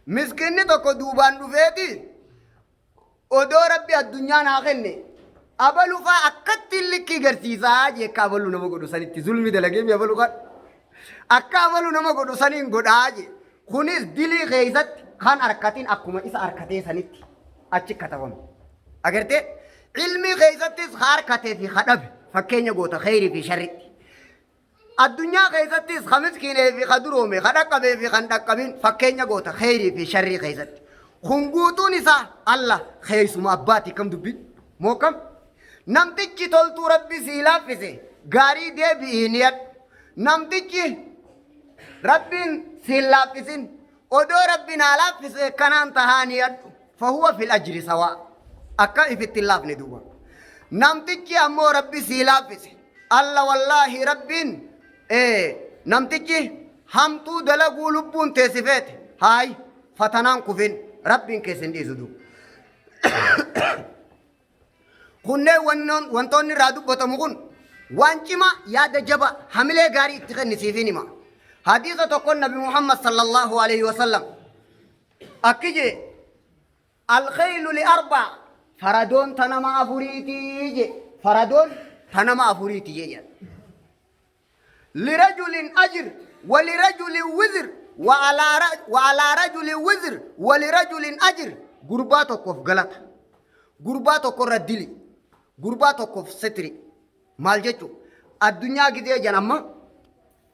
Miskiinni tokko duubaan dhufeeti odoo Rabbi addunyaa naa kenne abalu faa akkatti likkii garsiisaa jee akka abalu nama godhu sanitti zulmi dalagee mi abalu kan akka abalu nama godhu saniin godhaa jee. Kunis dilii keessatti kan harkatin akkuma isa harkatee sanitti achi katabama. Agartee? Ilmii keessattis ka harkatee fi ka dhabe fakkeenya goota kheyrii fi sharritti. Addunyaa keessattis ka miskiinee fi ka duroome, ka dhaqqabee fi kan dhaqqabin fakkeenya goota kheyrii fi sharrii keessatti. Kun guutuun isaa alla keessuma abbaati kam dubbiin? Moo kam? Namtichi toltuu Rabbi sii laaffise gaarii deebi'ii niyadhu. Namtichi Rabbiin siin laaffisin odoo Rabbi naa laaffise kanaan tahaa niyadhu. Fahuwa fil ajri sawaa. Akka ifitti hin laafne duuba. Namtichi ammoo Rabbi sii laaffise. Alla wallaahi Rabbiin namtichi hamtuu dalaguu lubbuun tee si feete. Haay fatanaan kufin Rabbiin kee sin dhiisu duuba. Kunneen wantoonni irraa dubbatamu kun waan cimaa yaada jabaa hamilee gaarii itti kenni siifin hima. Hadiisa tokkoon Nabi Muhammad sallallahu alaihi wasallam akki jee alkhaylu li arba'a faradoon ta nama afuriiti jee faradoon ta nama afuriiti jee jedha. Lirajulin ajr walirajulin wizr wa alaa rajulin wizr walirajulin ajr. Gurbaa tokkoof galata, gurbaa tokkorra dili, gurbaa tokkoof sitri. Maal jechu? Addunyaa gizee jan amma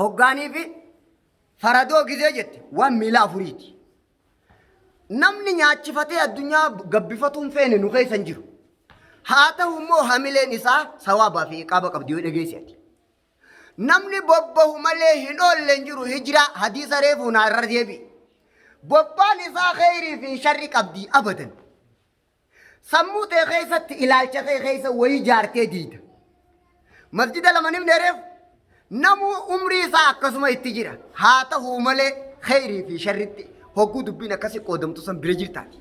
hoggaanii fi faradoo gizee jette waan miila afuriiti. Namni nyaachifatee addunyaa gabbifatuu hin feene nu keessa hin jiru. Haa ta'u immoo hamileen isaa sawaabaa fi iqaaba qabdi yoo dhageesse ati. Namni bobbahu malee hin oolle hin jiru hijiraa hadiisa reefuu naa irra deebi'i. Bobbaan isaa kheyrii fi sharri qabdi abadan. Sammuu tee keessatti ilaalcha kee keessa wayii jaartee diida. Masjida lama nimne reefu namuu umrii isaa akkasuma itti jira. Haa ta'uu malee kheyrii fi sharritti hogguu dubbiin akkasii qoodamtu san bira jirtaati.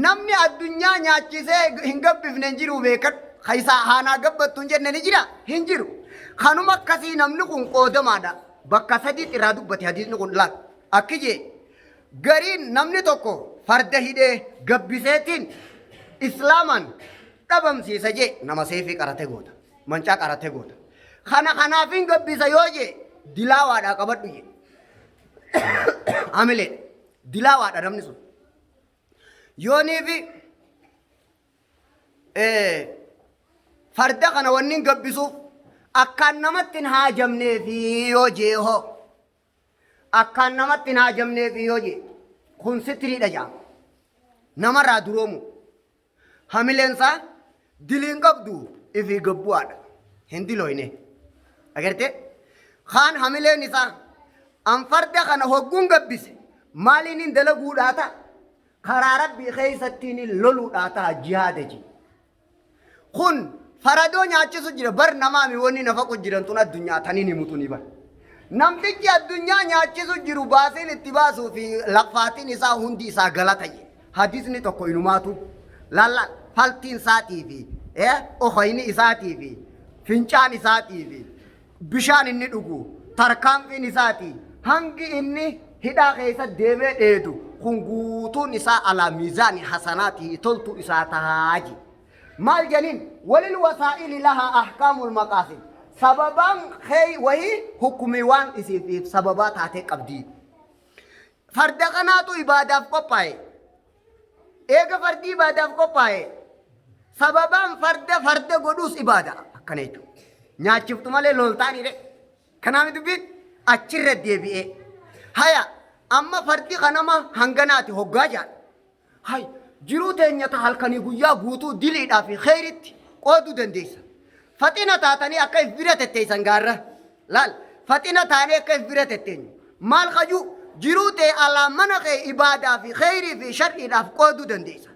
Namni addunyaa nyaachisee hin gabbifne hin jiru beekadhu. Ka isaa haanaa gabbattu hin jenne ni jira? Hin jiru. Kanuma akkasii namni kun qoodamaadha. Bakka sadiitti irraa dubbate hadiisni kun laal. Akki jee Gariin namni tokko farda hidhee gabbiseetiin Islaamaan dhabamsiisa jee nama seefii qarate goota. Mancaa qarate goota. Kana kanaafin gabbisa yoo jee dilaawaadhaa qabadhu jee. Hamilee dilaawaadha namni sun. Yooniifi farda kana wanni gabbisuuf akkaan namatti hin haajamneefi yoo jee hoo. Akkaan namatti hin haajamneefi yoo jee kun sitiriidha jedhama. Namarraa duroomu. Hamileen isaa diliin qabdu ifii gabbu'aadha. Hin dilooyne. Agartee? Kaan hamileen isaa an farda kana hogguun gabbise maaliin hin dalaguudhaa ta'a? Karaa Rabbii keessattiin loluudhaa ta'a jihaada jee. Kun faradoo nyaachisu jira bar namaa mi wanni nafaqu jiran tun addunyaa tanin himu tuni bar. Namtichi addunyaa nyaachisu jiru baasiin itti baasuu fi laffaatiin isaa hundi isaa galata jedhe. Hadiisni tokko inumaatu laalla faltiin isaatii fi okoyni isaatii fi fincaan isaatii fi bishaan inni dhugu tarkaanfiin isaatii hangi inni hidhaa keessa deemee dheedu kun guutuun isaa alaa miizaani hasanaatii toltuu isaa tahaa jedhe. Maal janiin walil wasaa'ili lahaa ahkaamul maqaasid. Sababaan kee wahii hukumii waan isiif sababaa taatee qabdi. Farda kanaatu ibaadaaf qophaa'e. Eega fardi ibaadaaf qophaa'e sababaan farda farda godhuus ibaada akkana jechuudha. Nyaachiftu malee loltaanii dhe. Kanaaf dubbiin achirra deebi'ee. Haya amma fardi kanama hanganaati hoggaa jaadha. Hay jiruu teenya ta halkanii guyyaa guutuu diliidhaa fi kheyritti qooduu dandeessa. Faxina taatanii akka if bira tetteessan gaarra. Laal faxina taanee akka if bira tetteenyu. Maal kajuu jiruu tee alaa mana kee ibaadaa fi kheyrii fi shar'iidhaaf qooduu dandeessa.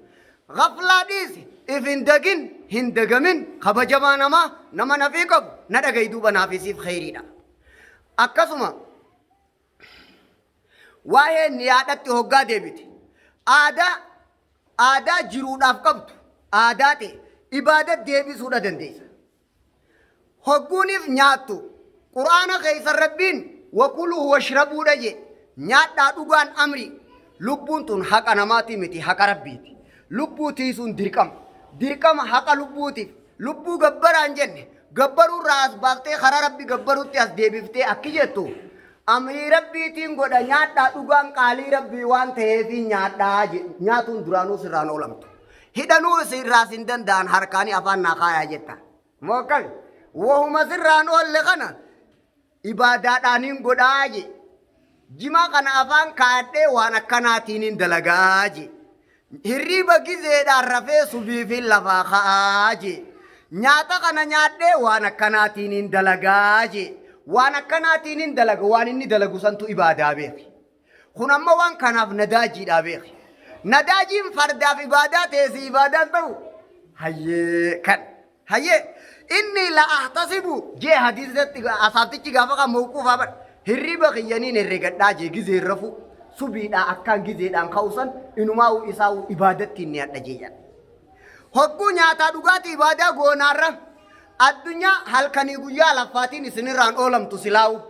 Gaflaa dhiisi if hin dagin hin dagamin kabajamaa namaa nama nafii qabu na dhagayi duuba naafii siif kheyriidha. Akkasuma Waa'ee niyaadhatti hoggaa deebite aadaa aadaa jiruudhaaf qabdu aadaa ta'e ibaada deebisuudha dandeessa. Hogguuniif nyaattu Qur'aana keessa Rabbiin wakuluu washrabuudha jee nyaadhaa dhugaan amri. Lubbuun tun haqa namaatii miti, haqa Rabbiiti. Lubbuu tiisuun dirqama. Dirqama haqa lubbuutiif. Lubbuu gabbaraa hin jenne. Gabbaruurraa as baaftee karaa Rabbi gabbaruutti as deebiftee akki jettu amrii Rabbiitiin godha nyaadhaa dhugaan qaalii Rabbii waan ta'eefiin nyaadhaa jedhu. Nyaatuun duraanuu sirraan oolamtu. Hidhanuu sirraas hin danda'an harkaanii afaan naa kaayaa jetta. Moo akkami? Wahuma sirraan oolle kana ibaadaadhaaniin godhaa je. Jimaa kana afaan kaa'adhee waan akkanaatiinin dalagaa je. Hirriiba gizeedhaan rafee subiifiin lafaa ka'aa je. Nyaata kana nyaadhee waan akkanaatiinin dalagaa je. Waan akkanaatiinin dalaga waan inni dalagu santu ibaadaa beeki. Kun amma waan kanaaf nadaajiidhaa beeki. Nadaajiin fardaaf ibaadaa ta'e si ibaadaan ta'u hayyee kan hayyee inni la ahtasibu jee hadiisatti asaabtichi gaafa kan mawquufaa bar hirriba kiyyaniin herregadhaa jee gizeen rafu subiidhaa akkaan gizeedhaan ka'u san inumaa isaa ibaadattiin ni hadha jee jedha. Hogguu nyaataa dhugaatii ibaadaa goonaarra addunyaa halkanii guyyaa laffaatiin isinirraan oolamtu silaa'u.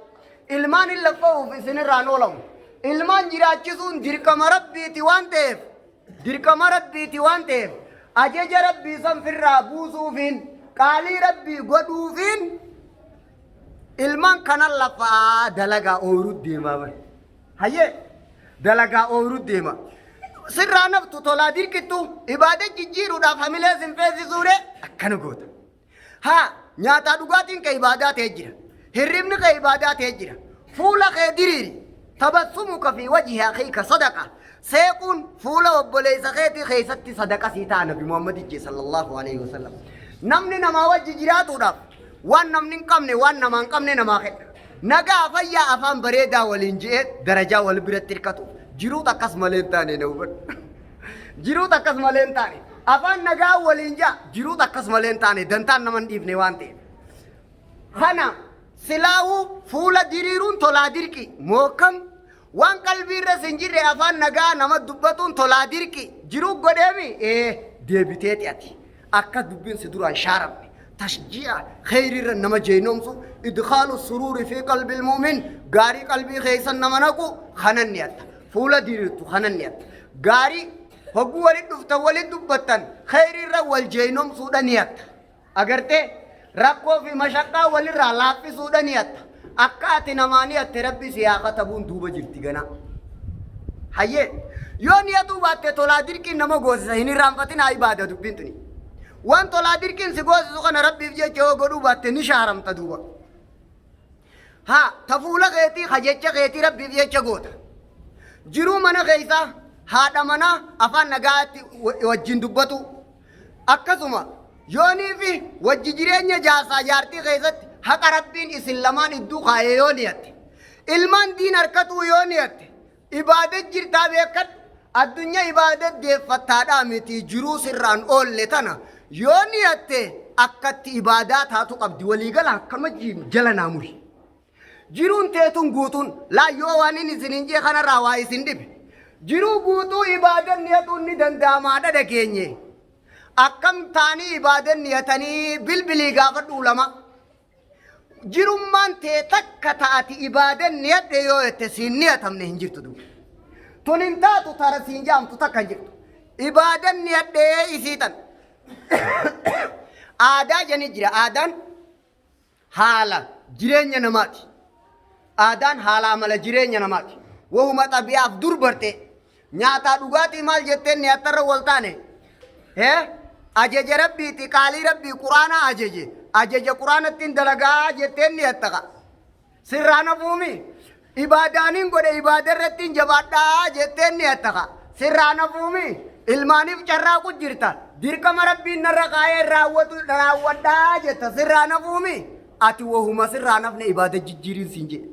Ilmaan hin laffa'uuf isinirraan oolamu. Ilmaan jiraachisuun dirqama Rabbiiti waan ta'eef dirqama Rabbiiti waan ta'eef ajaja Rabbii san firraa buusuufiin qaalii Rabbii godhuufiin ilmaan kanan lafaa dalagaa ooyiruu deemaa bare. Hayyee dalagaa ooyiruu deema. Sirraa naftu tolaa dirqittu ibaada jijjiiruudhaaf hamilee sin feesisuure akkana goota. Haa nyaataa dhugaatiin kee ibaadaa ta'ee jira. Hirribni kee ibaadaa ta'ee jira. Fuula kee diriiri. Tabassumuka fi wajhi akhiika sadaqa. Seequun fuula obboleessa keetii keessatti sadaqa sii ta'a Nabi Muhammad ijje sallallahu alaihi wasallam. Namni namaa wajji jiraatuudhaaf waan namni hin qabne waan namaa hin qabne namaa kenna. Nagaa fayyaa afaan bareedaa waliin je'ee darajaa wal biratti hirkatu. Jiruut akkas malee hin taane na hubadhu. Jiruut akkas malee hin taane. Afaan nagaa waliin ja'a. Jiruut akkas malee hin taane. Dantaan nama hin dhiifne waan ta'eef. Kana silaahuu fuula diriiruun tolaa dirqi. Mookkam waan qalbii irra sin jirre afaan nagaa nama dubbatuun tolaa dirqi. Jiruu godheemi ee deebiteeti ati. Akka dubbiin si duraan shaaramne. Tashji'a kheyriirra nama jeynoomsu idkhaalu suruuri fi qalbil mu'min gaarii qalbii keessa nama naqu kanan ni'atta. Fuula diriirtu kanan ni'atta. Gaarii hogguu walit dhuftan walit dubbattan kheyriirra wal jeynoomsuudha ni'atta. Agartee rakkoo fi mashaqqaa walirraa laaffisuudha ni'atta. Akka ati namaa ni'atte Rabbi si haa katabuun duuba jirti ganaa. Hayyee yoo ni'atuu baatte tolaa dirqiin nama goosisa hin irraanfatin haa ibaada dubbiin tuni. Waan tolaa dirqiin si goosisu kana Rabbiif jecha yoo godhuu baatte ni shaaramta duuba. Haa ta fuula keetii ka jecha keetii Rabbiif jecha goota. Jiruu mana keessaa haadha manaa afaan nagaatti wajjin dubbatu. Akkasuma yoonii fi wajji jireenya jaarsaa jaartii keessatti haqa Rabbiin isin lamaan idduu kaa'e yoo niyatte. Ilmaan diin harkatuu yoo niyatte. Ibaadat jirtaa beekadhu. Addunyaa ibaadat deeffattaadhaa miti jiruu sirraan oolle tana yoo niyatte akkatti ibaadaa taatu qabdi waliigala akkama jala naa muri. Jiruun teetun guutuun laa yoo waan inni isin hin jee kanarraa waa isin dhibe. Jiruu guutuu ibaadan niyatuun ni danda'amaadha dhageenye. Akkam taanii ibaadan niyatanii bilbilii gaafadhu ulama. Jirummaan tee takka ta'ati ibaadan niyadhe yoo jette siin niyatamne hin jirtu duuba. Tun hin taatu tara siin jaamtu takka hin jirtu. Ibaadan niyadhee isii tan. Aadaa jani jira. Aadaan haala jireenya namaati. Aadaan haala amala jireenya namaati. Wahuma xabi'aaf dur barte. Nyaataa dhugaatii maal jetteen niyattarra wal taane. Hee? Ajaja Rabbiiti qaalii Rabbii Quraana ajaje. Ajaja Quraanattiin dalagaa jetteen niyattaqa. Sirraa nafuumi. Ibaadaaniin godhe ibaada irrattiin jabaadhaa jetteen niyattaqa. Sirraa nafuumi. Ilmaaniif carraaqu jirta. Dirqama Rabbiin narra kaayee raawwatu raawwadhaa jetta. Sirraa nafuumi. Ati wahuma sirraa nafne ibaada jijjiiriin siin jedhe.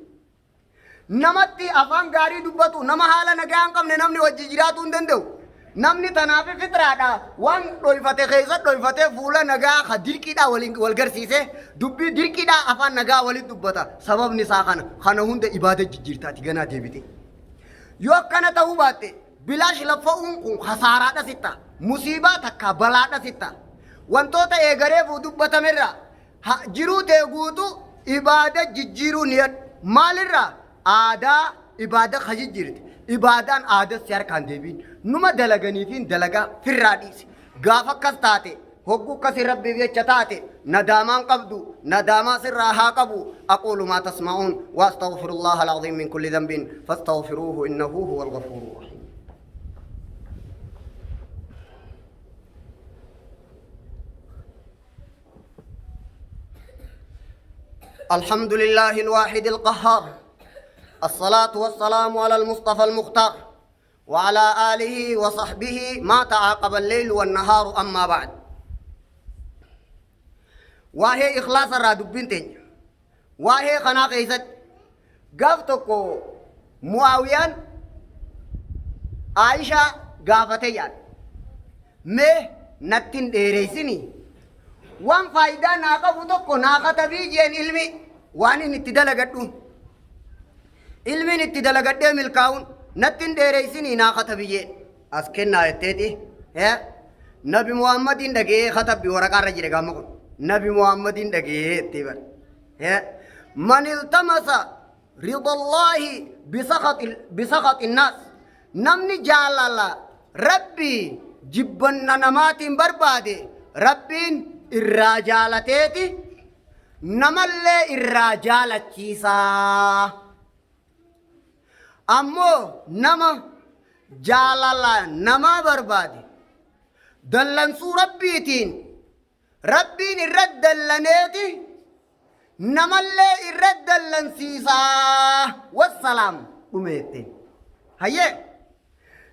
Namatti afaan gaarii dubbatu nama haala nagaa hin qabne namni wajji jiraatuu hin danda'u. Namni tanaaf fitraadha waan dhoyfate keessa dhoyfatee fuula nagaa ka dirqiidhaa waliin wal garsiise dubbii dirqiidhaa afaan nagaa walitti dubbata. Sababni isaa kana kana hunda ibaada jijjiirtaati ganaa deebite. Yoo akkana ta'uu baatte bilaash laffa'uun kun kasaaraadha sitta. Musiibaa takka balaadha sitta. Wantoota eegareefuu dubbatamerraa Jiruu tee guutuu ibaada jijjiiruu niyadhu. Maalirraa? Aadaa ibaada ka jijjiirte. Ibaadaan aadas si harkaan deebiin. Numa dalaganiifiin dalagaa firraa dhiisi. Gaafa akkas taate hogguu akkasii rabbiif jecha taate nadaamaan qabdu nadaamaa sirraa haa qabu. Aquulu maa tasma'uun wa astaghfirullaha al-aziim min kulli dhanbin fastaghfiruuhu innahu huwal ghafuurur rahiim. الحمد لله الواحد القهار الصلاة والسلام على المصطفى المختار وعلى آله وصحبه ما تعاقب الليل والنهار أما بعد وهي إخلاص الرادبين تين وهي خنا قيست قافتكو معاويان عائشة قافتيان مه نتين ديريسيني waan faayidaa naa qabu tokko naa katabii jeen ilmi waan inni itti dalagadhu ilmiin itti dalagadhee milkaa'uun natti hin dheereysinii naa katabi jeen as kennaa jetteeti nabi muhammadiin dhagee katabbi waraqaarra jire gaama kun nabi muhammadiin dhagee jettee bara man iltamasa ridallaahi bisakhaxi naas namni jaalala rabbii jibbanna namaatiin barbaade rabbiin irraa jaalateeti namallee irraa jaalachiisaa. Ammoo nama jaalala namaa barbaade dallansuu rabbiitiin rabbiin irra dallaneeti namallee irra dallansiisaa. Wassalaam dhumeette. Hayyee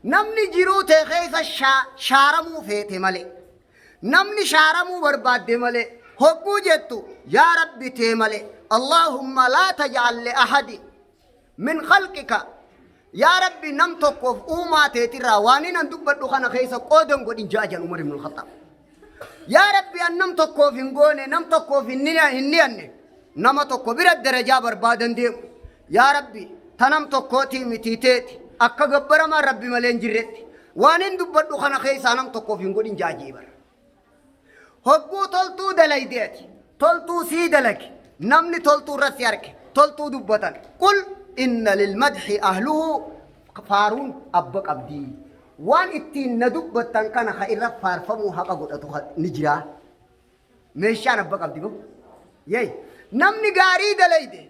namni jiruu tee keessa shaaramuu feete malee namni shaaramuu barbaadde malee hogguu jettu yaa rabbi tee malee Allahumma laa taj'al li ahadin min khalqika yaa rabbi nam tokkoof uumaa teetirraa waan inni dubbadhu kana keessa qoodan godhin ja'a jedhan Umar ibn al-Khattab. Yaa rabbi an nam tokkoof hin goone nam tokkoof hin niyanne nama tokko bira darajaa barbaadan deemu. Yaa rabbi ta nam tokkootii mitii teeti akka gabbaramaan rabbi malee hin jirretti waan hin dubbadhu kana keessaa nam tokkoof hin godhin ja'a jee bara. Hogguu toltuu dalaydeeti toltuu sii dalage namni toltuu irratti si arge toltuu dubbatan qul inna lilmadxi ahluhu faaruun abba qabdii waan ittiin na dubbattan kana ha irra faarfamuu haqa godhatu ni jira meeshaan abba qabdi bo yey namni gaarii dalayde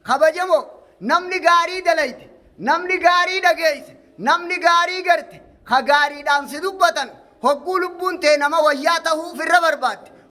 kabajamoo namni gaarii dalayde namni gaarii dhageeyse namni gaarii garte ka gaariidhaan si dubbatan hogguu lubbuun tee nama wayyaa tahuuf irra barbaadde